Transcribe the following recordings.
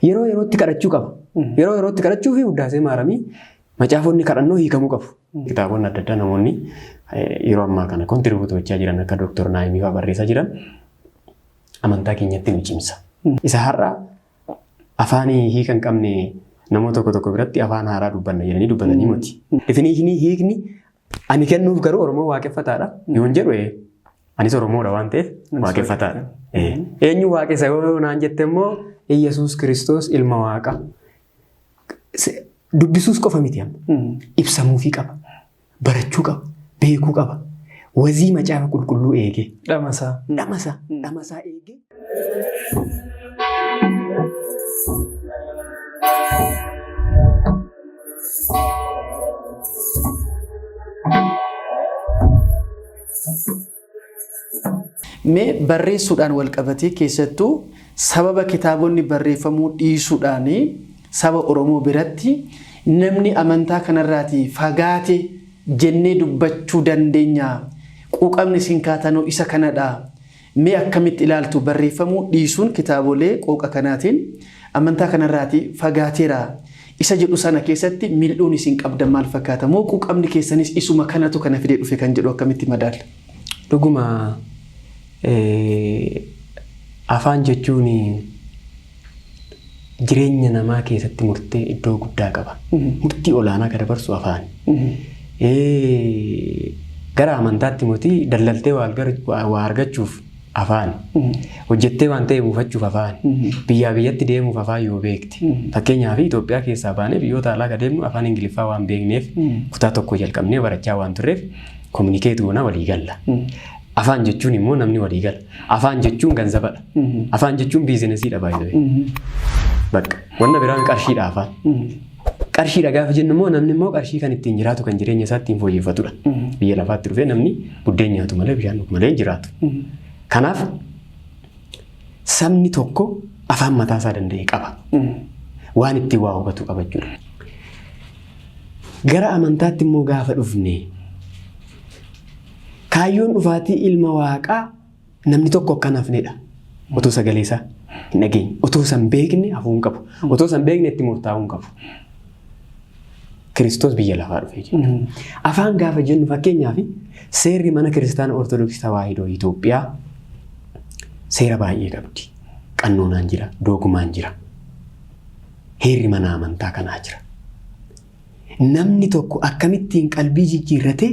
Yeroo yerootti kadhachuu qaba. Yeroo yerootti kadhachuu fi wuddaasee maaramii macaafonni kadhannoo hiikamuu qabu. Kitaabonni adda addaa namoonni yeroo ammaa kana contribute gochaa jiran akka Dooktor Naayimii fa'aa barreessaa jiran amantaa keenyatti nu cimsa. Isa har'a afaan hiika hin qabne namoota tokko tokko biratti afaan haaraa dubbanna jedhanii dubbatanii miti. Definition hiikni ani kennuuf garuu Oromoo waaqeffataadha. Yoon jedhu anis Oromoodha waan ta'eef waaqeffataadha. Eenyu waaqessa yoo naan jette immoo Iyyasuus Kiristoos ilma Waaqa. Dubbisuus qofa miti amma. Ibsamuufii qaba. Barachuu qaba. Beekuu qaba. Wazii macaafa qulqulluu eegee. Dhamasaa. Dhamasaa. Dhamasaa eegee. Mee barreessuudhaan wal qabatee keessattuu sababa kitaabonni barreeffamuu dhiisuudhaan saba Oromoo biratti namni amantaa kanarraatii fagaate jennee dubbachuu dandeenya. Quuqamni isin kaatanoo isa kanadha. Mee akkamitti ilaaltu barreeffamuu dhiisuun kitaabolee qooqa kanaatiin amantaa kanarraatii fagaateera isa jedhu sana keessatti mil'uun isin qabdan maal fakkaata? Moo quuqamni keessanis isuma kanatu kana fidee dhufe kan jedhu akkamitti madaalla? Dhuguma afaan jechuun jireenya namaa keessatti murtee iddoo guddaa qaba. Murtii olaanaa kan dabarsu afaan. Gara amantaatti mootii daldaltee waa argachuuf afaan. Hojjettee waan ta'e buufachuuf afaan. Biyyaa biyyatti deemuuf afaan yoo beekte. Fakkeenyaaf Itoophiyaa keessaa baanee biyyoota alaa kan deemnu afaan Ingiliffaa waan beekneef kutaa tokko jalqabnee barachaa waan turreef communicate goona walii galla. Afaan jechuun immoo namni walii gala. Afaan jechuun ganzabadha. Afaan jechuun businessiidha baay'ee. Bakka wanna biraan qarshiidha afaan. Qarshiidha gaafa jennu immoo namni immoo qarshii kan ittiin jiraatu kan jireenya isaa ittiin fooyyeffatudha. Biyya lafaatti dhufee namni buddeen nyaatu malee bishaan dhugu malee hin jiraatu. Kanaaf sabni tokko afaan mataa isaa danda'e qaba. Waan ittiin waa hubatu qaba jechuudha. Gara amantaatti immoo gaafa dhufne kaayyoon dhufaatii ilma waaqaa namni tokko akka hin hafnedha. Otoo sagalee isaa hin dhageenye, otoo san beekne hafuu hin qabu, otoo san beekne itti murtaa'uu hin qabu. Kiristoos biyya lafaa dhufee jechuudha. Afaan gaafa jennu fakkeenyaaf seerri mana kiristaana Ortodoksii Tawaahidoo Itoophiyaa seera baay'ee qabdi. Qannoonaan jira, doogumaan jira. Heerri mana amantaa kanaa jira. Namni tokko akkamittiin qalbii jijjiirratee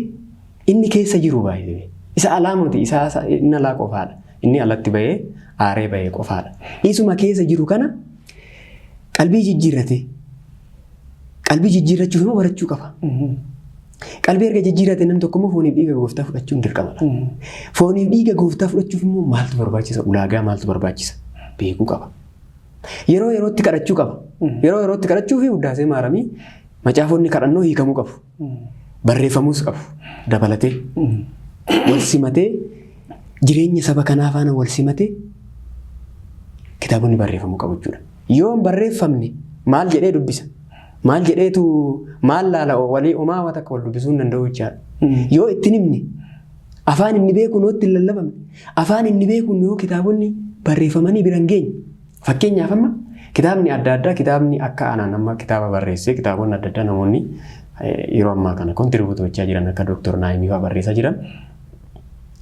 inni keessa jiru baay'ee. Isa alaa miti, isa inni alaa qofaadha. Inni alatti bahee aaree bahee qofaadha. Isuma keessa jiru kana qalbii jijjiirratee qalbii jijjiirrachuuf immoo barachuu qaba. Qalbii erga jijjiirrate namni tokko immoo fooniif dhiiga gooftaa fudhachuun dirqamadha. Fooniif dhiiga gooftaa fudhachuuf immoo maaltu barbaachisa? Ulaagaa maaltu barbaachisa? Beekuu qaba. Yeroo yerootti kadhachuu qaba. Yeroo yerootti kadhachuu fi wuddaasee maaramii macaafonni kadhannoo hiikamuu qabu. Barreeffamuus qabu. Dabalatee wal simatee jireenya saba kanaa faana wal simatee kitaabonni barreeffamuu qabu jechuudha. Yoo hin barreeffamne maal jedhee dubbisa? Maal jedheetu maal laala walii homaa waan takka wal dubbisuu hin danda'u jechaadha. Yoo itti himne afaan inni beekuun yoo itti hin lallabamne afaan inni beekuun yoo kitaabonni barreeffamanii bira hin geenye. Fakkeenyaaf amma kitaabni adda addaa kitaabni akka anaan amma kitaaba barreessee kitaabonni adda addaa namoonni yeroo ammaa kana contribute gochaa jiran akka Dooktor Naayimii fa'aa barreessaa jiran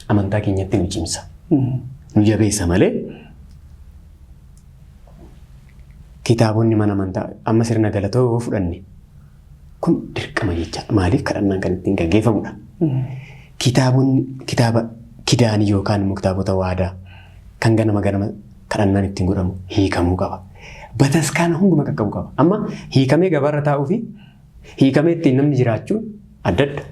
amantaa keenyatti nu cimsa. Nu jabeessa malee kitaabonni mana amantaa amma sirna galatoo yoo fudhanne kun dirqama jecha maaliif kadhannaan kan ittiin gaggeeffamudha. Kitaabonni kitaaba kidaanii yookaan immoo kitaabota waadaa kan ganama ganama kadhannaan ittiin godhamu hiikamuu qaba. Bataskaana hunduma qaqqabu qaba. Amma hiikamee gabaarra taa'uu fi hiikamee ittiin namni jiraachuun adda adda.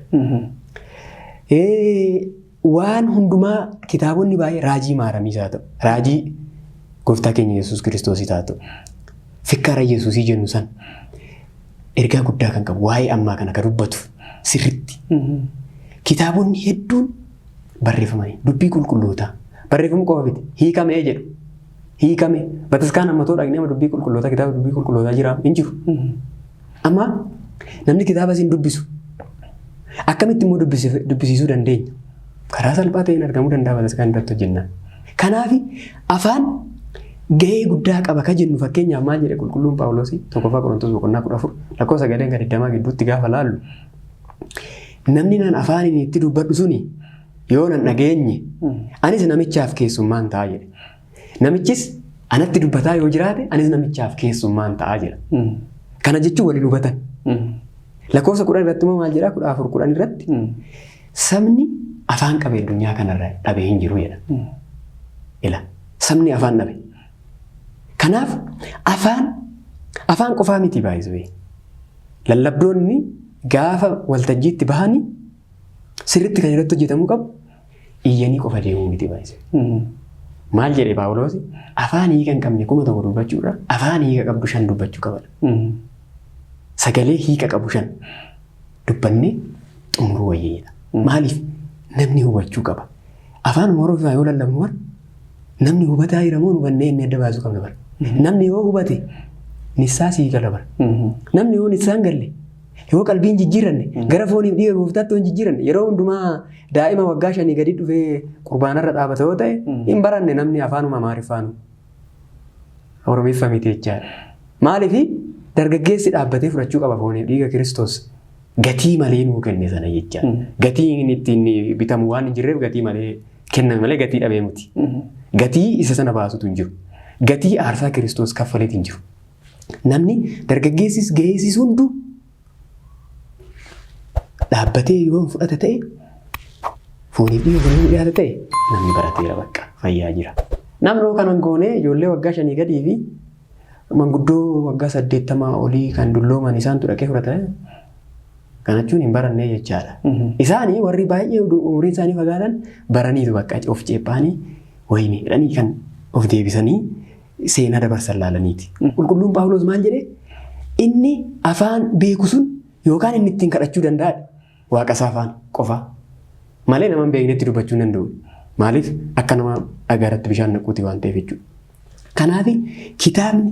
Waan hundumaa kitaabonni baay'ee raajii maaramiis haa ta'u, raajii gooftaa keenya Yesuus Kiristoosii haa ta'u, fikkaara Yesuusii jennu san ergaa guddaa kan qabu waa'ee ammaa kana kan dubbatu sirritti. Kitaabonni hedduun barreeffamanii dubbii qulqullootaa barreeffamuu qofa miti hiikamee jedhu. Hiikame bataskaan ammatoo dhaqnee amma dubbii qulqullootaa kitaaba dubbii qulqullootaa jira hin jiru. Amma namni kitaaba isin dubbisu akkamitti immoo dubbisiisuu dandeenya? Karaa salphaa ta'een argamuu danda'a bataskaan irratti hojjennaan. Kanaaf afaan Gahee guddaa qaba ka jennu fakkeenyaaf maal jedhe qulqulluun Phaawulos 1ffaa Qorontos boqonnaa 14 lakkoofsa 9-20 gidduutti gaafa laallu namni nan afaan inni itti dubbadhu suni yoo nan dhageenye anis namichaaf keessummaan ta'a jedhe. Namichis anatti dubbataa yoo jiraate anis namichaaf keessummaan ta'a jedha. Kana jechuun waliin hubatan. Lakkoofsa 10 irratti immoo maal jedhaa 14 10 irratti sabni afaan qabe addunyaa kanarra dhabee hin jiru jedha. Ila sabni afaan dhabe. Kanaaf afaan qofaa miti baay'isuu. Lallabdoonni gaafa waltajjiitti bahanii sirriitti kan irratti hojjetamuu qabu iyyanii qofa deemuu miti baay'isuu. Maal jedhe Phaawulos afaan hiika hin qabne 1000 dubbachuurra afaan hiika qabdu 5 dubbachuu qaba. Sagalee hiika qabu 5 dubbannee xumuruu wayyeedha. Maaliif namni hubachuu qaba. Afaan Oromoo yoo lallabnu bara namni hubataa jira moo hubannee inni adda baasuu qabna bara. Namni yoo hubate nissaa sii gala bara. Namni yoo nissaan galle yoo qalbiin jijjiiranne gara fooniif dhiiga gooftaatti yoo hin jijjiiranne yeroo hundumaa daa'ima waggaa 5 gadi dhufee qurbaanarra dhaabata yoo ta'e hin baranne namni afaanuma Amaariffaanu Oromiffa miti jechaadha. Maaliif dargaggeessi dhaabbatee fudhachuu qaba fooniif dhiiga Kiristoos gatii malee nuu kenne sana jechaadha. Gatii inni ittiin bitamu waan hin jirreef gatii malee kenname malee gatii dhabee miti. Gatii isa sana baasutu hin jiru. Gatii aarsaa Kiristoos kaffaleet hin jiru. Namni dargaggeessis ga'eessis hunduu dhaabbatee yoo fudhata ta'e fooniif dhiiga godhamuu dhiyaata ta'e namni barateera bakka fayyaa jira. Namni kanan goonee ijoollee waggaa 5 gadii fi manguddoo waggaa 80 olii kan dullooman isaantu dhaqee fudhata. Kana jechuun hin barannee jechaadha. Isaanii warri baay'ee umuriin isaanii fagaatan baraniitu bakka of ceephaanii wayini jedhanii kan of deebisanii seenaa dabarsan laalaniiti. Qulqulluun Phaawulos maal jedhee inni afaan beeku sun yookaan inni ittiin kadhachuu danda'adha. Waaqa isaa afaan qofa malee nama hin beeknetti dubbachuu hin danda'u. Maaliif akka nama dhagaarratti bishaan naquuti waan ta'eef jechuudha. Kanaaf kitaabni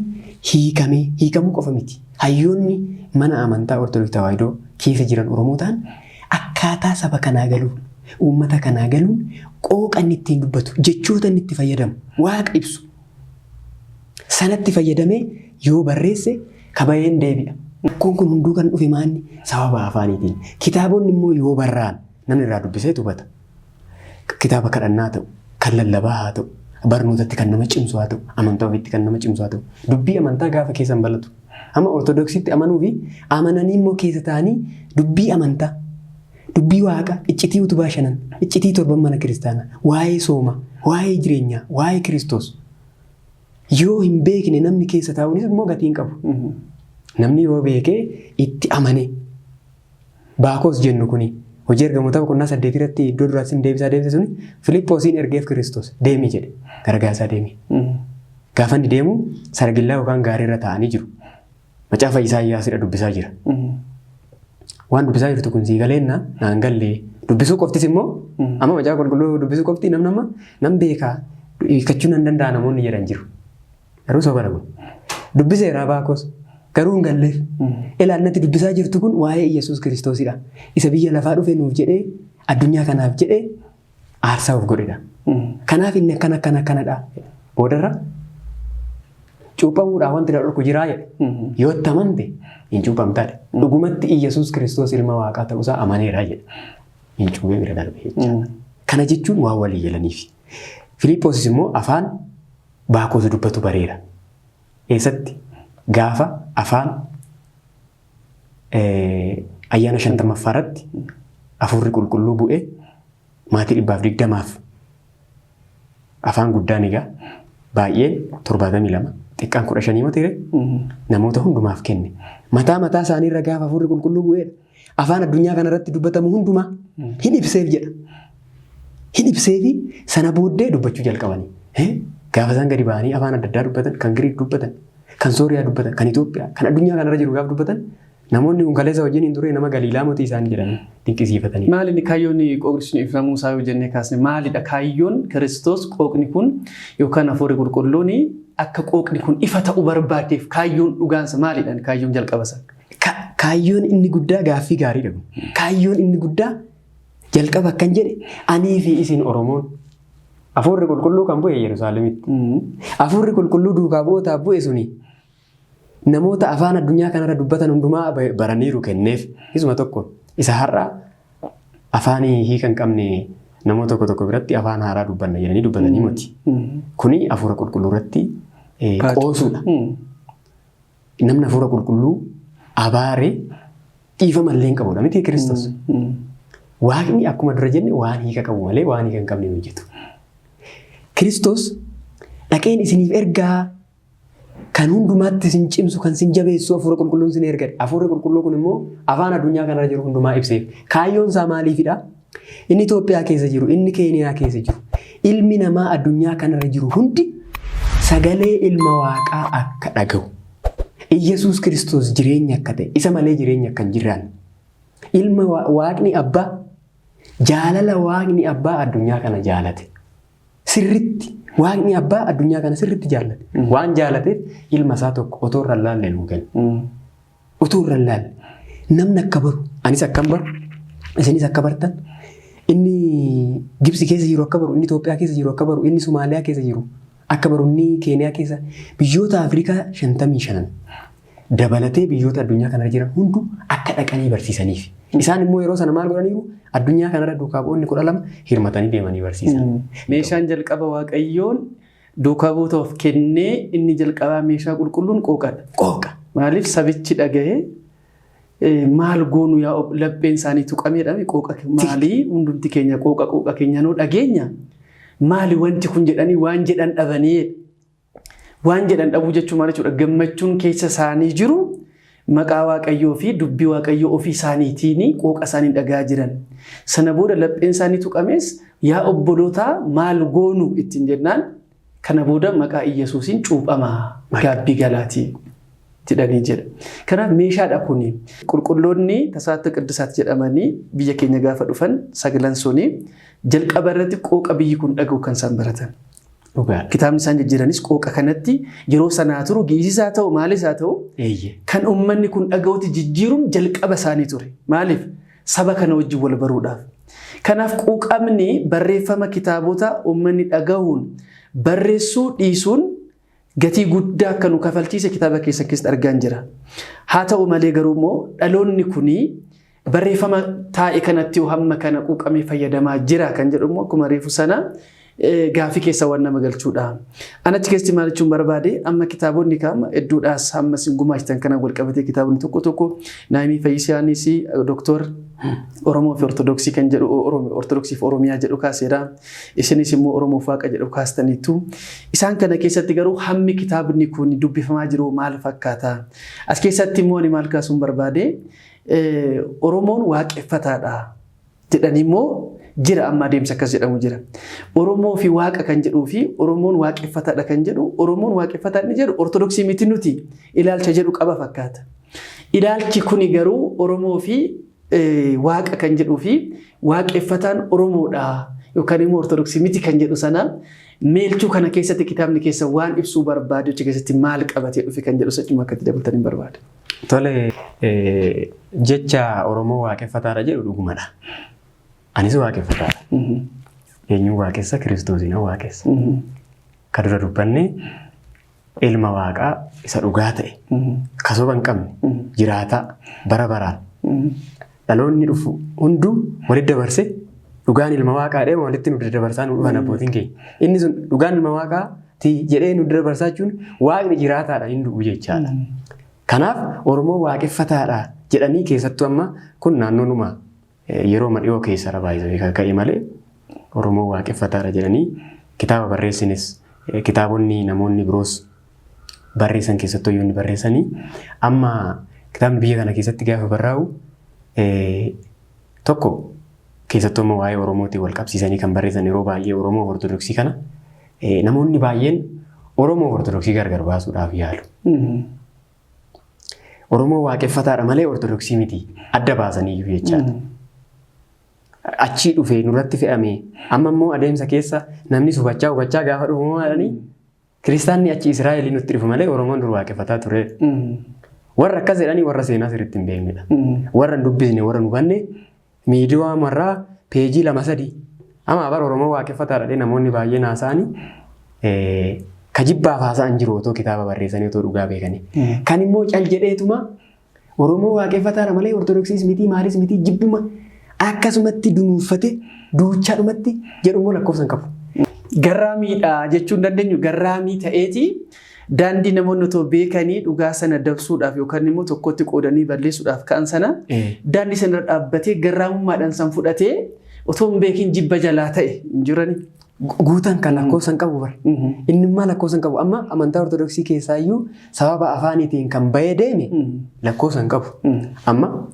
hiikamee hiikamuu qofa miti. Hayyoonni mana amantaa Ortodoksii Tawaahidoo keessa jiran Oromoo ta'an akkaataa saba kanaa galuun, uummata kanaa galuun qooqa inni ittiin dubbatu, jechoota inni itti fayyadamu, waaqa ibsu. Sanatti fayyadamee yoo barreesse kabayeen deebi'a. Rakkoon kun hunduu kan dhufe maanni sababa afaaniitiin. Kitaabonni immoo yoo barraan namni irraa dubbisee hubata. Kitaaba kadhannaa ta'u, kan lallabaa haa ta'u, barnootatti kan nama cimsu haa ta'u, amantaa ofiitti kan nama cimsu haa ta'u, dubbii amantaa gaafa keessan balatu. Amma Ortodoksiitti amanuu fi amananii immoo keessa ta'anii dubbii amantaa, dubbii waaqa, iccitii utubaa 5, iccitii 7 mana kiristaanaa, waa'ee soomaa, waa'ee jireenyaa, waa'ee Kiristoos. Yoo hin beekne namni keessa taa'uunis immoo gatii hin qabu. Namni yoo beekee itti amane Baakoos jennu kuni hojii ergamoota boqonnaa 8 irratti iddoo duraatti sin deebisaa deebise suni Filiippoosiin ergeef Kiristoos deemi jedhe gargaarsaa deemi. Gaafa inni deemu sargillaa yookaan gaarii irra taa'anii jiru. Macaafa Isaayyaas dubbisaa jira. Waan dubbisaa jirtu kun sii galeenna naan gallee dubbisuu qoftis immoo amma macaafa qulqulluu dubbisuu qofti nam nama nam beekaa hiikkachuu nan danda'a namoonni jedhan jiru. Garuu soba kun. Dubbiseera Baakoos garuu hin galleef. Ilaannatti dubbisaa jirtu kun waa'ee Iyyasuus Kiristoosidha. Isa biyya lafaa dhufe nuuf jedhee addunyaa kanaaf jedhee aarsaa of godhedha. Kanaaf inni akkana akkana akkanadha. Boodarra cuuphamuudhaan wanti na dhorku jiraa jedhe. Yoo itti amante hin cuuphamtaadha. Dhugumatti Iyyasuus Kiristoos ilma waaqaa ta'uusaa amaneera jedhe. Hin cuuphee bira darbe jechaadha. Kana jechuun waan walii galaniif. Filiippoosis immoo afaan Baakoos dubbatu bareera. Eessatti gaafa afaan ayyaana 50ffaa irratti hafuurri qulqulluu bu'ee maatii 120f afaan guddaan egaa baay'een 72 xiqqaan 15 yoo ta'e namoota hundumaaf kenne. Mataa mataa isaanii irra gaafa hafuurri qulqulluu bu'eedha. Afaan addunyaa kanarratti dubbatamu hundumaa hin ibseef jedha. Hin ibseefi sana booddee dubbachuu jalqabanii. Gaafa isaan gadi ba'anii afaan adda addaa dubbatan, kan Giriik dubbatan, kan Sooriyaa dubbatan, kan Itoophiyaa, kan addunyaa kanarra jiru gaafa dubbatan namoonni kun kaleessa wajjin hin turre nama Galiilaa mootii isaanii jedhanii dinqisiifatanii. Maali kaayyoon qooqni sun ibsamuu isaa yoo jennee kaasne maalidha kaayyoon Kiristoos qooqni kun yookaan hafuurri qulqulluun akka qooqni kun ifa ta'uu barbaadeef kaayyoon dhugaansa maalidha kaayyoon jalqaba isaa? Kaayyoon inni guddaa gaaffii gaariidha kun. Kaayyoon inni guddaa jalqaba akkan jedhe anii fi isin Oromoon Hafuurri qulqulluu kan bu'e Yerusaalemitti. Hafuurri qulqulluu duukaa bu'ootaaf bu'e suni namoota afaan addunyaa kanarra dubbatan hundumaa baraniiru kenneef. Isuma tokko isa har'a afaan hiika hin qabne namoota tokko tokko biratti afaan haaraa dubbanna jedhanii dubbatanii miti. Kuni hafuura qulqulluu irratti qoosuudha. Namni hafuura qulqulluu abaare dhiifama illee hin qabudha miti Kiristoos. Waaqni akkuma dura jenne waan hiika qabu malee waan hiika hin qabne hin hojjetu. Kiristoos dhaqeen isiniif ergaa kan hundumaatti isin cimsu kan isin jabeessu hafuura qulqulluun isin ergadha. Hafuurri qulqulluu kun immoo afaan addunyaa kanarra jiru hundumaa ibseef. Kaayyoon isaa maaliifidha? Inni Itoophiyaa keessa jiru, inni Keeniyaa keessa jiru, ilmi namaa addunyaa kanarra jiru hundi sagalee ilma waaqaa akka dhaga'u. Iyyasuus Kiristoos jireenya akka ta'e, isa malee jireenya akka hin jiraanne. Ilma waaqni abbaa jaalala waaqni abbaa addunyaa kana jaalate. Sirritti waaqni abbaa addunyaa kana sirritti jaallate. Waan jaalateef ilma isaa tokko otoo irra hin laalle nuu kenne. Otoo irra hin laalle. Namni akka baru, anis akkan baru, isinis akka bartan, inni Gibsi keessa jiru akka baru, inni Itoophiyaa keessa jiru akka baru, inni Somaaliyaa keessa jiru akka baru, inni Keeniyaa keessa biyyoota Afrikaa 55 dabalatee biyyoota addunyaa kanarra jiran hundu akka dhaqanii barsiisaniif. Isaan immoo yeroo sana maal godhaniiru? Addunyaa kanarra duukaa bu'oonni 12 hirmatanii deemanii barsiisan. Meeshaan jalqaba Waaqayyoon duukaa buutoof kennee inni jalqabaa meeshaa qulqulluun qooqadha. Qooqa. Maaliif sabichi dhagahee maal goonu yaa lapheen isaanii tuqameedha qooqa maalii hundumti keenya qooqa qooqa keenya nuu dhageenya maali wanti kun jedhanii waan jedhan dhabanii. Waan jedhan dhabuu jechuun maal jechuudha? Gammachuun keessa isaanii jiru maqaa Waaqayyoo fi dubbii Waaqayyoo ofii isaaniitiin qooqa isaanii dhagaa jiran. Sana booda lapheen isaanii tuqames yaa obbolootaa maal goonu ittiin jennaan kana booda maqaa Iyyasuusiin cuuphamaa gaabbii galaatii jedhanii jedha. Kanaaf meeshaadha kuni. Qulqulloonni Tasaatta Qiddusaat jedhamanii biyya keenya gaafa dhufan sagalan suni jalqaba irratti qooqa biyyi kun dhaga'u kan isaan baratan. Kitaabni isaan jijjiiranis qooqa kanatti yeroo sanaa turu giizis haa ta'u maalis haa ta'u kan uummanni kun dhaga'utti jijjiiruun jalqaba isaanii ture. Maaliif? Saba kana wajjin wal baruudhaaf. Kanaaf quuqamni barreeffama kitaabota uummanni dhagahuun barreessuu dhiisuun gatii guddaa akka nu kafalchiise kitaaba keessan keessatti argaan jira. Haa ta'u malee garuu immoo dhaloonni kuni barreeffama taa'e kanatti yoo hamma kana quuqamee fayyadamaa jira kan jedhu immoo akkuma reefu sana gaafii keessa waan nama galchuudha. Anachi keessatti maal jechuun barbaade amma kitaabonni kaama hedduudhaas hamma isin gumaachitan kanaan wal qabatee kitaabonni tokko tokko Naayimii Fayyisaanis Doktor Oromoo fi Ortodoksii kan jedhu Ortodoksii fi Oromiyaa jedhu kaaseera. Isinis immoo Oromoo fi Waaqa jedhu kaastaniitu. Isaan kana keessatti garuu hammi kitaabni kun dubbifamaa jiru maal fakkaata? As keessatti immoo ani maal kaasuun barbaade Oromoon waaqeffataadha jedhanii immoo jira amma adeemsa akkas jedhamu jira. Oromoo fi Waaqa kan jedhuu fi Oromoon waaqeffataadha kan jedhu Oromoon waaqeffataadha inni jedhu Ortodoksii miti nuti ilaalcha jedhu qaba fakkaata. Ilaalchi kuni garuu Oromoo fi Waaqa kan jedhuu fi waaqeffataan Oromoodha yookaan immoo Ortodoksii miti kan jedhu sana meelchuu kana keessatti kitaabni keessa waan ibsuu barbaade achi keessatti maal qabatee dhufe kan jedhu sachuma akka itti dabaltan hin barbaada. Tole, jecha Oromoo waaqeffataadha jedhu dhugumadha. Anis waaqeffataadha. Eenyuun waaqessa? Kiristoosiin waaqessa. Ka dura dubbanne ilma waaqaa isa dhugaa ta'e, ka soba hin qabne, jiraataa bara baraan dhaloonni dhufu hunduu walitti dabarse dhugaan ilma waaqaa jedhee walitti nu daddabarsaa nu dhufan abbootiin keenya. Inni sun dhugaan ilma waaqaa ti jedhee nu daddabarsaa jechuun waaqni jiraataadha hin du'u jechaadha. Kanaaf Oromoo waaqeffataadha jedhanii keessattuu amma kun naannoonuma yeroo dhiyoo keessa baay'ee kan ka'e malee Oromoo waaqeffataadha jedhanii kitaaba barreessinis kitaabonni namoonni biroos barreessan keessattuu yoonni barreessanii amma kitaabni biyya kana keessatti gaafa barraa'u tokko keessattuu amma waa'ee Oromootiin wal qabsiisanii kan barreessan yeroo baay'ee Oromoo Ortodoksii kana namoonni baay'een Oromoo Ortodoksii gargar baasuudhaaf yaalu. Oromoo waaqeffataadha malee Ortodoksii miti adda baasaniyyuu jechaadha. Achii dhufee nurratti fe'ame amma immoo adeemsa keessa namni hubachaa hubachaa gaafa dhufu maalanii kiristaanni achi Israa'elii nutti dhufu malee Oromoon dur waaqeffataa ture. Warra akkas jedhanii warra seenaa sirriitti hin beeknedha. Warra hin dubbisne warra hin hubanne miidiyaa marraa peejii 2-3 Amma bara Oromoo waaqeffataadha namoonni baay'een haasa'anii ka jibbaaf haasa'an jiru otoo kitaaba barreessanii otoo dhugaa beekanii. Kan immoo cal jedheetuma Oromoo waaqeffataadha malee Ortodoksiis miti maalis miti jibbuma akkasumatti dunuuffate duuchaadhumatti jedhu immoo lakkoofsa hin qabu. Garraamiidha jechuun dandeenyu garraamii ta'eeti daandii namoonni otoo beekanii dhugaa sana dabsuudhaaf yookaan immoo tokkotti qoodanii balleessuudhaaf ka'an sana daandii sana irra dhaabbatee garraamummaadhaan san fudhatee otoo hin beekin jibba jalaa ta'e hin jirani. Guutaan kan lakkoofsa hin qabu bara. Inni immoo lakkoofsa hin qabu. Amma amantaa Ortodoksii keessaayyuu sababa afaaniitiin kan bahee deeme lakkoofsa hin qabu. Amma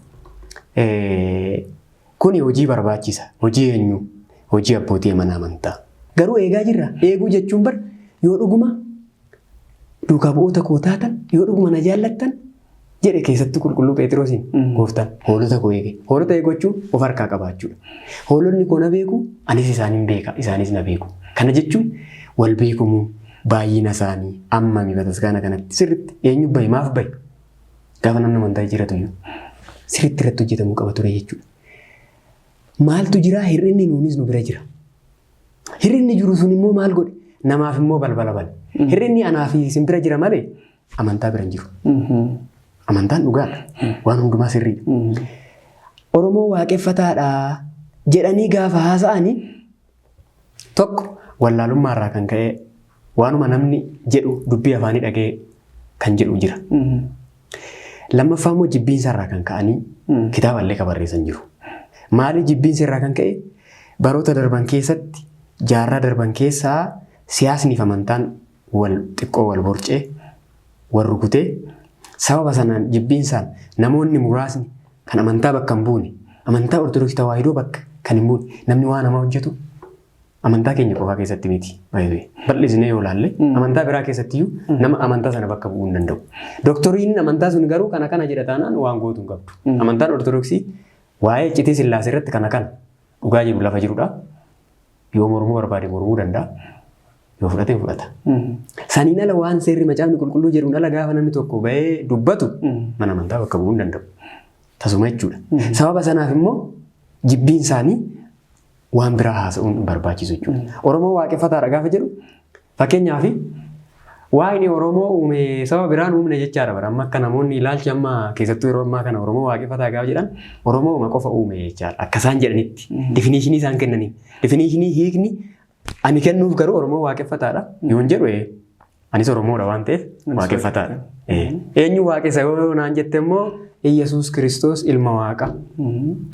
kuni hojii barbaachisa. Hojii eenyu? Hojii abbootii mana amantaa. Garuu eegaa jirra. Eeguu jechuun bar yoo dhuguma duukaa bu'oota koo taatan, yoo dhuguma na jaallattan jedhe keessatti qulqulluu Pheexiroosiin gooftaan hoolota koo eege. Hoolota eegochuun of harkaa qabaachuudha. Hoolonni koo na beeku, anis isaanin beeka, isaanis na beeku. Kana jechuun wal beekumuu baay'ina isaanii ammami bataskaana kanatti sirriitti eenyu bahe maaf bahe gaafa namni amantaa jiraatu iyyuu sirriitti irratti hojjetamuu qaba ture jechuudha. Maaltu jira? Hir'inni nuunis nu bira jira. Hir'inni jiru sun immoo maal godhe? Namaaf immoo balbala bane. Hir'inni anaa fi isin bira jira malee amantaa bira hin jiru. Amantaan dhugaadha. Waan hundumaa sirriidha. Oromoo waaqeffataadha jedhanii gaafa haasa'anii tokko wallaalummaa irraa kan ka'e waanuma namni jedhu dubbii afaanii dhaga'e kan jedhu jira. Lammaffaa immoo jibbiinsa irraa kan ka'anii kitaaba illee kan barreessan jiru. Maali jibbiinsa irraa kan ka'e? Baroota darban keessatti jaarraa darban keessaa siyaasni fi amantaan wal xiqqoo wal borcee wal rukutee sababa sanaan jibbiinsaan namoonni muraasni kan amantaa bakka hin buune amantaa Ortodoksii Tawaahidoo bakka kan hin buune namni waan hamaa hojjetu amantaa keenya qofaa keessatti miti. Bal'isnee yoo ilaalle amantaa biraa keessattiyyuu nama amantaa sana bakka bu'uu hin danda'u. Doktoriin amantaa sun garuu kana kana jedha taanaan waan gootu hin qabdu. Amantaan Ortodoksii waa'ee iccitii Sillaasee irratti kana kana dhugaa jiru lafa jirudha. Yoo mormuu barbaade mormuu danda'a. Yoo fudhate fudhata. Saniin ala waan seerri macaafni qulqulluu jedhuun ala gaafa namni tokko bahee dubbatu mana amantaa bakka bu'uu hin danda'u. Tasuma jechuudha. Sababa sanaaf immoo jibbiin isaanii waan biraa haasa'uun hin barbaachisu jechuudha. Oromoo waaqeffataadha gaafa jedhu fakkeenyaaf Waaqni Oromoo uume saba biraan uumne jechaadha bara amma akka namoonni ilaalchi amma keessattuu yeroo ammaa kana Oromoo waaqeffataa gaafa jedhan Oromoo uma qofa uume jechaadha akka isaan jedhanitti definitionii isaan kennaniif definitionii hiikni ani kennuuf garuu Oromoo waaqeffataadha yoon jedhu anis Oromoodha waan ta'eef waaqeffataadha. Eenyu waaqessa yoo naan jette immoo Iyyasuus Kiristoos ilma Waaqa.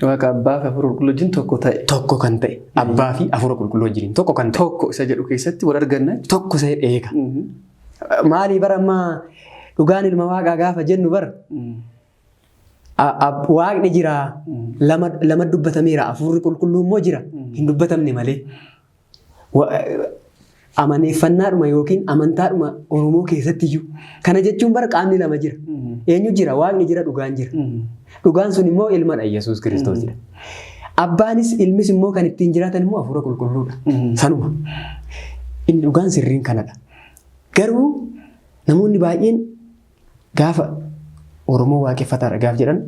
Waaqa Abbaa fi Hafuura Qulqulluu wajjin tokko ta'e. Tokko kan ta'e. Abbaa fi Hafuura Qulqulluu wajjin tokko kan ta'e. Tokko isa jedhu keessatti wal arganna. Tokko isa eega. Maalii bara ammaa dhugaan ilma Waaqaa gaafa jennu bara Waaqni jira lama lama dubbatameera Hafuurri Qulqulluu immoo jira hin dubbatamne malee. Amaneeffannaadhuma yookiin amantaadhuma Oromoo keessatti iyyuu. Kana jechuun bara qaamni lama jira. Eenyu jira? Waaqni jira, dhugaan jira. Dhugaan sun immoo ilmadha Yesuus Kiristoosidha. Abbaanis ilmis immoo kan ittiin jiraatan immoo Hafuura Qulqulluudha. Sanuma. Inni dhugaan sirriin kanadha. Garuu namoonni baay'een gaafa Oromoo waaqeffataadha gaaf jedhan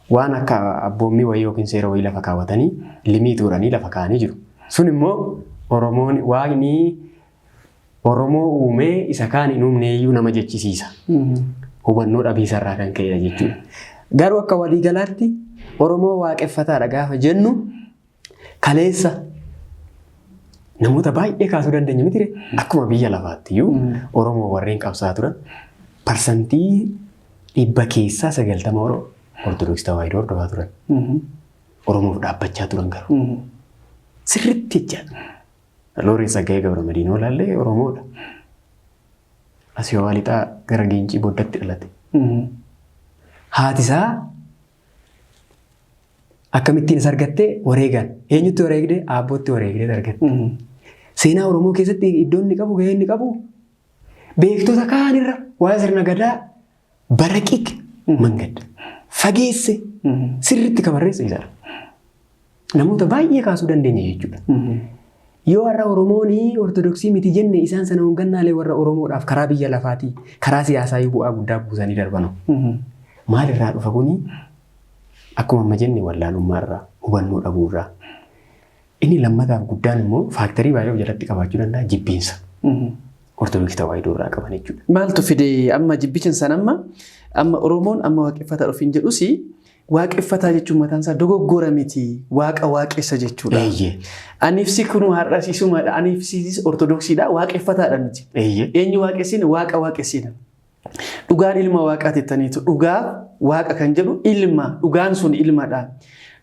waan akka abboommii wayii yookiin seera wayii lafa kaawwatanii limii tuuranii lafa kaa'anii jiru. Sun immoo Oromoon Waaqni Oromoo uumee isa kaan hin uumne iyyuu nama jechisiisa. Hubannoo dhabiisa irraa kan ka'edha jechuudha. Garuu akka waliigalaatti Oromoo waaqeffataadha gaafa jennu kaleessa namoota baay'ee kaasuu dandeenya miti ree? Akkuma biyya lafaatti iyyuu Oromoo warreen qabsaa turan 90% Oromoo Ortodoksii Tawaahidoo hordofaa turan. Oromoof dhaabbachaa turan garuu. Sirriitti jechaadha. Looreet Tsaggaayee Gabramadiinoo ilaallee Oromoodha. Asii Shawaa Lixaa gara Giincii booddatti dhalate. Haati isaa akkamittiin isa argatte? Wareegaan. Eenyutti wareegde? Aabbootti wareegdee argatte. Seenaa Oromoo keessatti iddoo inni qabu, gahee inni qabu beektota kaan irra waa'ee sirna gadaa baraqiq mangad fageesse sirriitti kan barreesse isadha. Namoota baay'ee kaasuu dandeenya jechuudha. Yoo har'a Oromoon Ortodoksii miti jenne isaan sana hongannaalee warra Oromoodhaaf karaa biyya lafaatii karaa siyaasaa bu'aa guddaa buusanii darbanu. Maalirraa dhufa kuni? Akkuma amma jenne wallaalummaa irraa, hubannoo dhabuu irraa. Inni lammataaf guddaan immoo factor baay'ee of jalatti qabaachuu danda'a jibbiinsa. Ortodoksii Tawaahidoo irraa qaban jechuudha. Maaltu fide amma jibbichin san amma Oromoon amma waaqeffataa ofiin jedhus waaqeffataa jechuun mataan isaa dogoggora miti, waaqa waaqessa jechuudha. Aniifsi kun har'a siisumaadha. Aniifsis Ortodoksiidha, waaqeffataadha miti. Eenyu waaqessina? Waaqa waaqessina. Dhugaan ilma waaqaa jettaniitu dhugaa waaqa kan jedhu ilma, dhugaan sun ilmadha.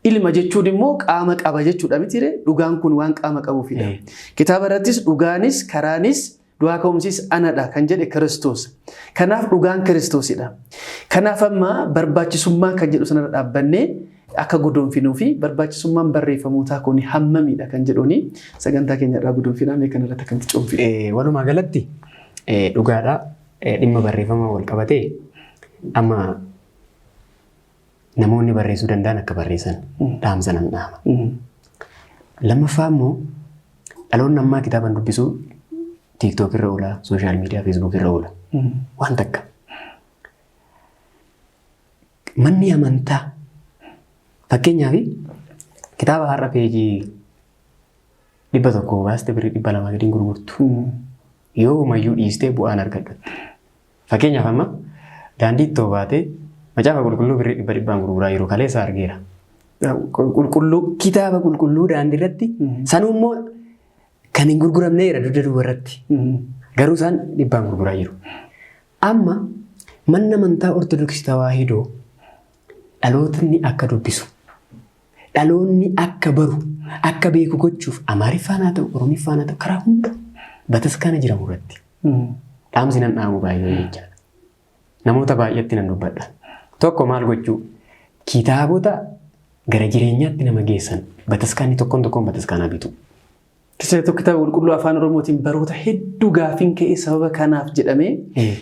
Ilma jechuun immoo qaama qaba jechuudha miti, dhugaan kun waan qaama qabuufidha. Kitaaba irrattis dhugaanis karaanis du'aa ka'umsis anadha kan jedhe Kiristoos. Kanaaf dhugaan Kiristoosidha. Kanaaf amma barbaachisummaa kan jedhu sanarra dhaabbannee akka guduunfinuu fi barbaachisummaan barreeffamootaa kun hammamidha kan jedhuuni sagantaa keenya irraa guduunfinaa, mee kanarratti akkamitti cuunfina? Walumaa galatti dhugaadha, dhimma barreeffamaa wal qabatee amma namoonni barreessuu danda'an akka barreessan dhaamsa nan dhaama. Lammaffaa immoo dhaloonni ammaa kitaaban dubbisuu TikTok irra oola, social media, Facebook irra oola. Waan takka. Manni amantaa fakkeenyaaf kitaaba har'a peejii 100 baaste birrii 200 gadiin gurgurtu. Yoo umayyuu dhiistee bu'aan argadhutti. Fakkeenyaaf amma daandii ittoo baatee macaafa qulqulluu birrii dhibba dhibbaan gurguraa jiru kaleessa argeera. Qulqulluu. Kitaaba qulqulluu daandii irratti sanuu immoo kan hin gurguramneera dugda duuba irratti. Garuu isaan dhibbaan gurguraa jiru. Amma manni amantaa Ortodoksii Tawaahidoo dhalootni akka dubbisu, dhaloonni akka baru, akka beeku gochuuf Amaariffaan haa ta'u, Oromiffaan haa ta'u, karaa hunda bataskaana jiramu irratti. Dhaamsi nan dhaamu baay'ee jechaadha. Namoota baay'eetti nan dubbadha. Tokko maal gochuu? Kitaabota gara jireenyaatti nama geessan bataskaanni tokkoon tokkoon bataskaanaa bitu. Keessattuu kitaaba qulqulluu afaan Oromootiin baroota hedduu gaafiin ka'ee sababa kanaaf jedhamee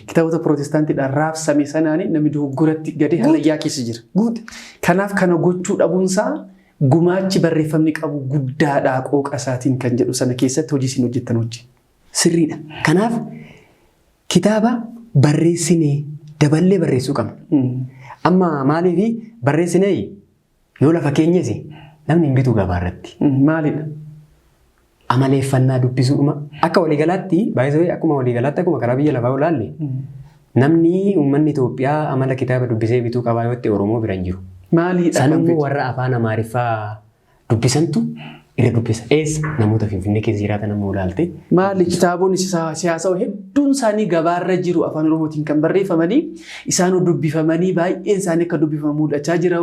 kitaabota pirootestaantiidhaan raabsame sanaan namni dogoggoratti gadee halayyaa keessa jira. Kanaaf kana gochuu dhabuunsaa gumaachi barreeffamni qabu guddaadha qooqa isaatiin kan jedhu sana keessatti hojii isin hojjettan hojii. Sirriidha. Kanaaf kitaaba barreessinee daballee barreessuu qabna. Amma maaliif barreessinee yoo lafa keenyes namni hin bitu gabaa irratti. Maalidha? Amaleeffannaa dubbisuudhuma akka waliigalaatti baay'isee akkuma waliigalaatti akkuma karaa biyya lafaa ilaalle namni uummanni Itoophiyaa amala kitaaba dubbisee bituu qabaa yoo ta'e Oromoo bira hin jiru. Maalidha? Sanammoo warra afaan Amaariffaa dubbisantu irra dubbisa. Eessa namoota Finfinnee keessa jiraatan ammoo ilaalte. Maali kitaabonni siyaasaa hedduun isaanii gabaarra jiru afaan Oromootiin kan barreeffamanii isaan dubbifamanii baay'een isaanii akka dubbifamu mul'achaa jira.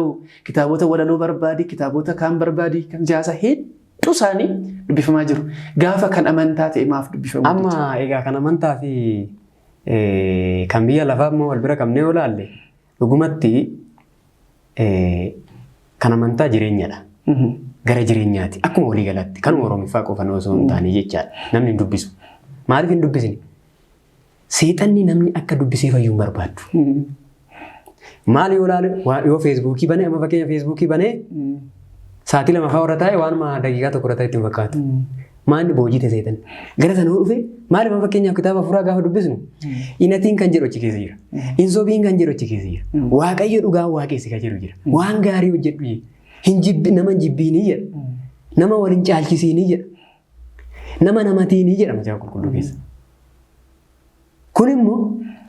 Kitaabota walaloo barbaadi, kitaabota kaan barbaadi, kan siyaasaa hedduu isaanii dubbifamaa jiru. Gaafa kan amantaa ta'e maaf dubbifamu? Amma egaa kan amantaa fi kan biyya lafaa immoo wal bira qabnee yoo ilaalle dhugumatti kan amantaa jireenyadha. Gara jireenyaati. Akkuma walii galaatti. Kanuma Oromiffaa qofan osoo hin taane jechaadha. Namni hin dubbisu. Maaliif hin dubbisne? Seexanni namni akka dubbisee fayyuu hin barbaadu. Maal yoo ilaale yoo Facebookii banee, amma fakkeenya Facebookii banee sa'aatii 2 fa'aa irra taa'e waanuma daqiiqaa 1 irra taa'e itti hin fakkaatu. Maalni boojii seexanni. Gara sana yoo dhufe maaliif amma fakkeenyaaf kitaaba hafuuraa gaafa dubbisnu inatiin kan jedhu achi keessa jira. Insobiin kan jedhu achi keessa jira. Waaqayyo dhugaa waaqessi kan jedhu jira. Waan gaarii hojjedhu jedha. Hin jibbi nama hin jibbiinii jedha. Nama waliin caalchisiinii jedha. Nama namatiinii jedha macaafa qulqulluu keessa. Kun immoo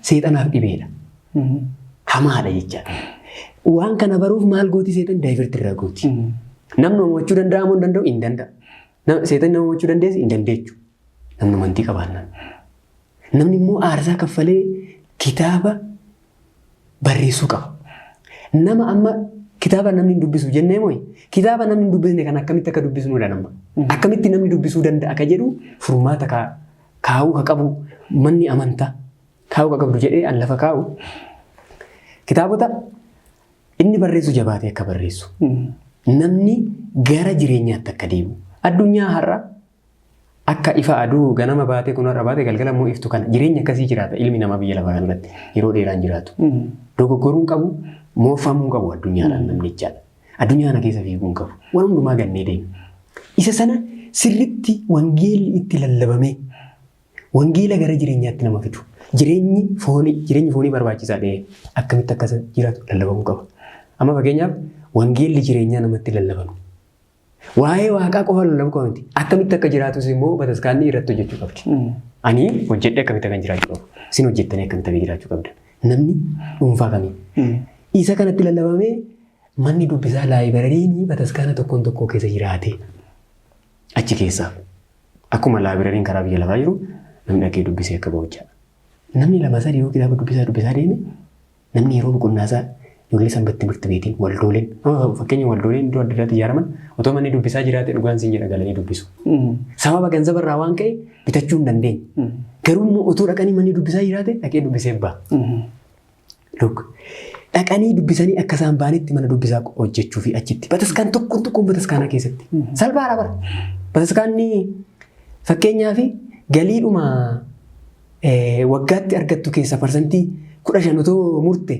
seexanaaf dhibeedha. Hamaadha jechaadha. Waan kana baruuf maal gooti seexan? Divert irraa gooti. Namni mo'achuu danda'a moo hin danda'u? Hin danda'a. Seexanni nama mo'achuu dandeessi? Hin dandeechu. Namni amantii qabaannaan. Namni immoo aarsaa kaffalee kitaaba barreessuu qaba. Nama amma kitaaba namni hin dubbisu jennee mooyi kitaaba namni hin dubbisne kan akkamitti akka dubbisnudha nama. Akkamitti namni dubbisuu danda'a ka jedhu furmaata kaa'uu ka qabu manni amantaa kaa'uu ka qabdu jedhee an lafa kaa'u kitaabota inni barreessu jabaatee akka barreessu. Namni gara jireenyaatti akka deemu. Addunyaa har'a akka ifa aduu ganama baatee kun har'a baatee galgala immoo iftu kana jireenya akkasii jiraata ilmi namaa biyya lafaa kanarratti yeroo dheeraan jiraatu. Dogoggoruu hin qabu, moofamuu hin qabu addunyaadhaan namni jechaadha. Addunyaa kana keessa fiiguu hin qabu. Waan hundumaa gannee deema. Isa sana sirritti wangeelli itti lallabamee wangeela gara jireenyaatti nama fidu. Jireenyi foonii barbaachisaa ta'e akkamitti akka jiraatu lallabamuu qaba. Amma fakkeenyaaf wangeelli jireenyaa namatti lallabamu. Waa'ee waaqaa qofa lallabuu qofa miti. Akkamitti akka jiraatus immoo bataskaanni irratti hojjechuu qabdi. Ani hojjedhee akkamitti akkan jiraachuu qabu. Isin hojjettanii akkamitti akka jiraachuu qabdan. Namni dhuunfaa kamii. Isa kanatti lallabamee manni dubbisaa laayibarariin bataskaana tokkoon tokkoo keessa jiraate achi keessaa. Akkuma laayibarariin karaa biyya lafaa jiru namni dhaqee dubbisee akka bahu jechaadha. Namni lama sadii yoo kitaaba dubbisaa dubbisaa deeme, namni yeroo boqonnaa isaa ijoollee sanbatti timirti beetiin waldooleen, fakkeenya waldooleen iddoo adda addaatti ijaaraman otoo manni dubbisaa jiraate dhugaan siin jedha galanii dubbisu. Sababa ganzaba irraa waan ka'e bitachuu hin dandeenye. Garuu immoo otoo dhaqanii manni dubbisaa jiraate dhaqee dubbisee ba'a. Look, dhaqanii dubbisanii akka isaan ba'anitti mana dubbisaa hojjechuu fi achitti bataskaan tokkoon tokkoon bataskaanaa keessatti salphaadha bara. Bataskaanni fakkeenyaaf galiidhuma waggaatti argattu keessa 15% otoo murte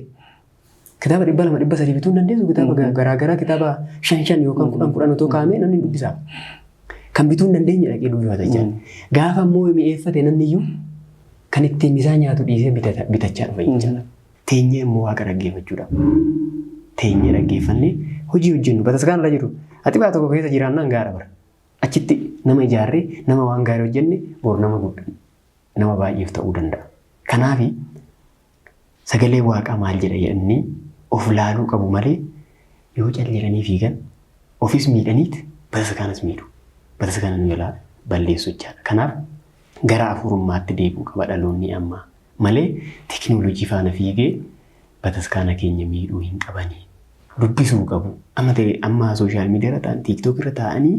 kitaaba 200 300 bituu hin dandeessu. Kitaaba garaagaraa kitaaba shan shan yookaan kudhan kudhan otoo kaa'amee namni dubbisaa. Kan bituu hin dandeenye dhaqee dubbifata jechaadha. Gaafa immoo mi'eeffate namni iyyuu kan ittiin misaa nyaatu dhiisee bitachaa dhufa jechaadha. Teenyee immoo waaqa dhaggeeffachuudha. Teenyee dhaggeeffannee hojii hojjennu bataskaan irra jiru. Ati baa tokko keessa jiraannaan gaara bara. Achitti nama ijaarree nama waan gaarii hojjenne boru nama guddaa nama baay'eef ta'uu danda'a. Kanaafi sagalee waaqaa maal jedha jedhanii of laaluu qabu malee yoo cal jedhanii fiigan ofis miidhaniit bataskaanas miidhu. Bataskaana nu jalaa balleessu jechaadha. Kanaaf gara hafuurummaatti deebi'uu qaba dhaloonni ammaa malee teekinooloojii faana fiigee bataskaana keenya miidhuu hin qabanii. Dubbisuu qabu. Amma ta'e amma social media irra ta'an, TikTok irra taa'anii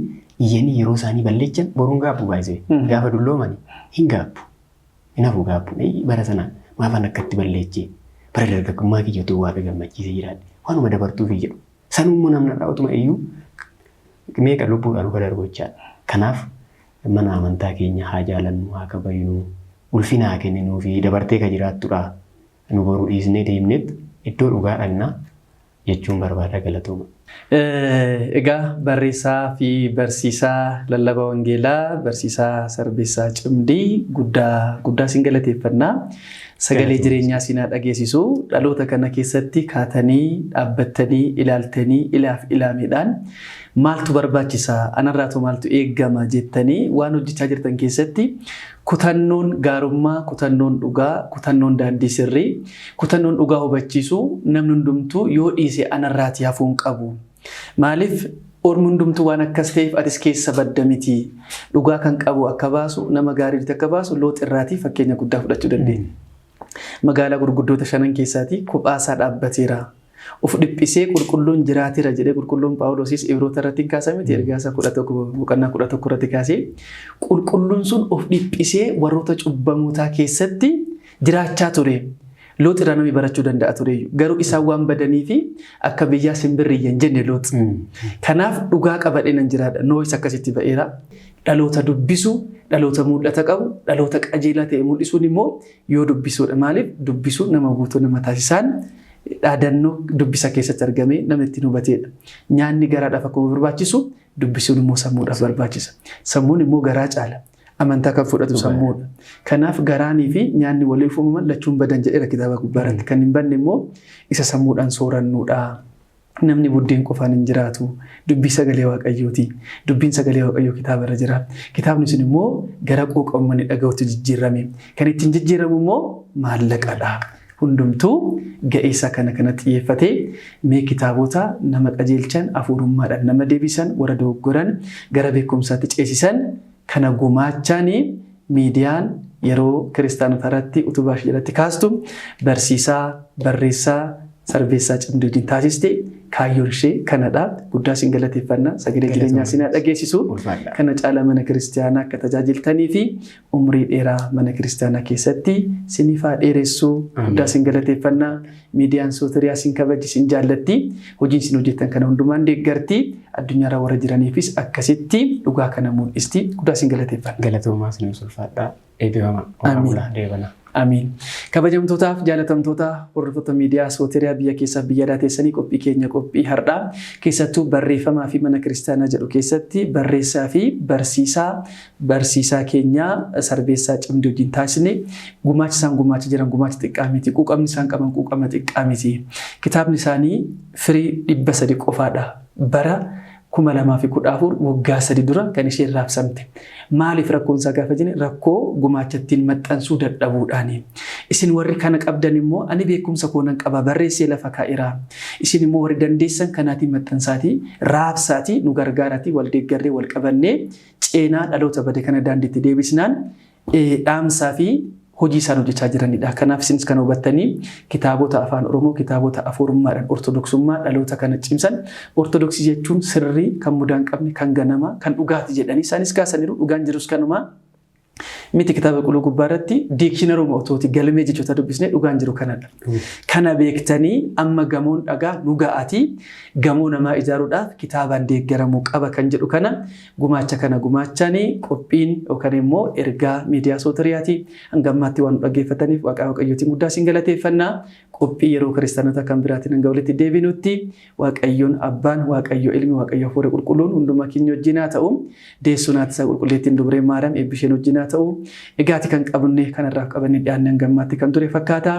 iyyanii yeroo isaanii balleechan boruun gaabbu baay'isee. Gaafa dulloomani hin gaabbu. Hin hafu gaabbu. Bara sana maafan akkatti balleechee, bara dargaggummaa kiyya utuu waaqa gammachiisee jiraadhe waanuma dabartuufi jedhu. Sanummoo namni irraa utuma iyyuu meeqa lubbuudhaan dhufa darbu jechaadha. Kanaaf mana amantaa keenya haa jaalannu, haa kabajnu, ulfina haa kenninuu fi dabartee ka jiraattudha. Nu boru dhiisnee deemneet iddoo dhugaa dhaqna jechuun barbaada, galatooma. Egaa barreessaa fi barsiisaa lallaba wangeelaa barsiisaa Sarbeessaa Cimdii, guddaa guddaa sin galateeffannaa. Sagalee jireenyaa sinaa dhageessisu. Dhaloota kana keessatti kaatanii dhaabbattanii ilaaltanii ilaaf ilaameedhaan maaltu barbaachisa, anarraatu maaltu eeggama jettanii waan hojjechaa jirtan keessatti kutannoon gaarummaa, kutannoon dhugaa, kutannoon daandii sirrii, kutannoon dhugaa hubachiisu namni hundumtuu yoo dhiise anarraatii hafuu hin qabu. Maaliif ormi hundumtuu waan akkas ta'eef atis keessa badda miti. Dhugaa kan qabu akka baasu, nama gaarii akka baasu Loox irraatii fakkeenya guddaa fudhachuu dandeenya. Magaalaa gurguddoota shanan keessaatii kophaasaa dhaabbateera. Uf dhiphisee qulqulluun jiraateera jedhee qulqulluun Phaawulosis Ibroota irratti hin kaasa miti, ergaa isaa 11 boqonnaa 11 irratti kaasee, qulqulluun sun of dhiphisee warroota cubbamootaa keessatti jiraachaa ture. Loox irraa namni barachuu danda'a tureyyuu. Garuu isaan waan badanii fi akka biyyaa simbirri hin jenne Loox. Kanaaf dhugaa qabadhee nan jiraadha. Noohis akkasitti ba'eera. Dhaloota dubbisu, dhaloota mul'ata qabu, dhaloota qajeelaa ta'e mul'isuun immoo yoo dubbisuudha. Maaliif dubbisuun nama guutuu nama taasisaan dhaadannoo dubbisa keessatti argamee namni ittiin hubateedha. Nyaanni garaadhaaf akkuma barbaachisu dubbisuun immoo sammuudhaaf barbaachisa. Sammuun immoo garaa caala. Amantaa kan fudhatu sammuudha. Kanaaf garaanii fi nyaanni waliif uumaman lachuun badan jedheera kitaaba gubbaa irratti. Kan hin badne immoo isa sammuudhaan soorannuudha. Namni buddeen qofaan hin jiraatu. Dubbii sagalee Waaqayyooti. Dubbiin sagalee Waaqayyoo kitaaba irra jira. Kitaabni sun immoo gara quuqa uummanni dhaga'utti jijjiirame. Kan ittiin jijjiiramu immoo maallaqadha. Hundumtuu ga'eessa kana kanatti xiyyeeffatee mee kitaabota nama qajeelchan, hafuurummaadhaan nama deebisan, warra dogoggoran gara beekumsaatti ceesisan kana gumaachaan miidiyaan yeroo kiristaanota irratti utubaa ishee jalatti kaastu barsiisaa, barreessaa Sarbeessaa Cimdii wajjin taasiste kaayyoon ishee kanadha. Guddaa isin galateeffanna. Sagalee jireenyaa isin haa dhageessisu. Kana caala mana kiristaanaa akka tajaajiltanii fi umrii dheeraa mana kiristaanaa keessatti siniif haa dheeressu. Guddaa isin galateeffanna. Miidiyaan Sootiriyaa isin kabaji, isin jaallatti. Hojiin isin hojjettan kana hundumaan deeggarti. Addunyaarra warra jiraniifis akkasitti dhugaa kana mul'isti. Guddaa isin galateeffanna. Galatoomaa, isin ulfaadhaa. Eebbifama. Amiin. Deebana. Amiin. Kabajamtootaaf jaalatamtoota hordoftoota miidiyaa Sooteriyaa biyya keessaaf biyya alaa teessanii qophii keenya qophii har'aa keessattuu barreeffamaa fi mana kiristaanaa jedhu keessatti barreessaa fi barsiisaa keenyaa Sarbeessaa Cimdii wajjin taasisne, gumaachi isaan gumaacha jiran gumaacha xiqqaa miti. Quuqamni isaan qaban quuqama xiqqaa miti. Kitaabni isaanii firii 300 qofaadha. Bara 2014 waggaa 3 dura kan isheen raabsamte. Maaliif rakkoonsaa gaafa jenne rakkoo gumaachattiin maxxansuu dadhabuudhaani. Isin warri kana qabdan immoo ani beekumsa koo nan qaba barreessee lafa kaa'eera. Isin immoo warri dandeessan kanaatiin maxxansaatii raabsaatii nu gargaaraatii wal deeggarree wal qabannee ceenaa dhaloota bade kana daandiitti deebisnaan dhaamsaa fi hojii isaan hojjechaa jiranidha. Kanaaf isinis kana hubattanii kitaabota afaan Oromoo, kitaabota afuurummaadhaan ortodoksummaa dhaloota kana cimsan ortodoksii jechuun sirrii kan mudaa hin qabne, kan ganamaa, kan dhugaati jedhanii isaanis kaasaniiru. Dhugaan jirus kanuma. Miti kitaaba qulqulluu gubbaa irratti diikshinaruma otooti galmee jechoota dubbisnee dhugaan jiru kanadha. Kana beektanii amma gamoon dhagaa nu ga'atii gamoo namaa ijaaruudhaaf kitaabaan deeggaramuu qaba kan jedhu kana Gumaacha kana gumaachaan qophiin yookaan immoo ergaa miidiyaa Sootiriyaati. Hanga ammaatti waan nu dhaggeeffataniif Waaqaa Waaqayyootiin guddaa isin galateeffanna. Qophii yeroo kiristaanota kan biraatiin hanga walitti deebinutti Waaqayyoon Abbaan, Waaqayyo Ilmi, Waaqayyo Hafuurri Qulqulluun hundumaa keenya wajjin haa ta'u. Deessuun haati isaa qulqulleettiin dubree Maariyaam eebbi isheen wajjin haa ta'u. Egaati kan qabne kanarraaf qabannee dhiyaanne hanga ammaatti kan ture fakkaata.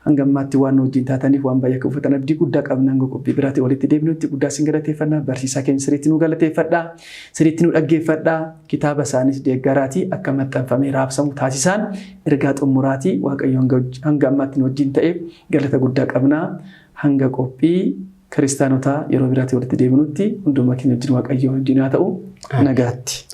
Hanga ammaatti waan nu wajjin taataniif waan baay'ee akka uffatan abdii guddaa qabna. Hanga qophii biraatiin walitti deebinutti guddaa isin galateeffanna. Barsiisaa keenya sirriitti nu galateeffadha. Sirriitti nu dhaggeeffadha. Kitaaba isaanis deeggaraatii akka maxxanfamee raabsamu taasisaan ergaa xumuraatii Waaqayyo hanga ammaatti nu wajjin ta'eef galata guddaa qabna. Hanga qophii kiristaanotaa yeroo biraatiin walitti deebinutti hunduma keenya wajjin Waaqayyo wajjin haa ta'u. Nagaatti.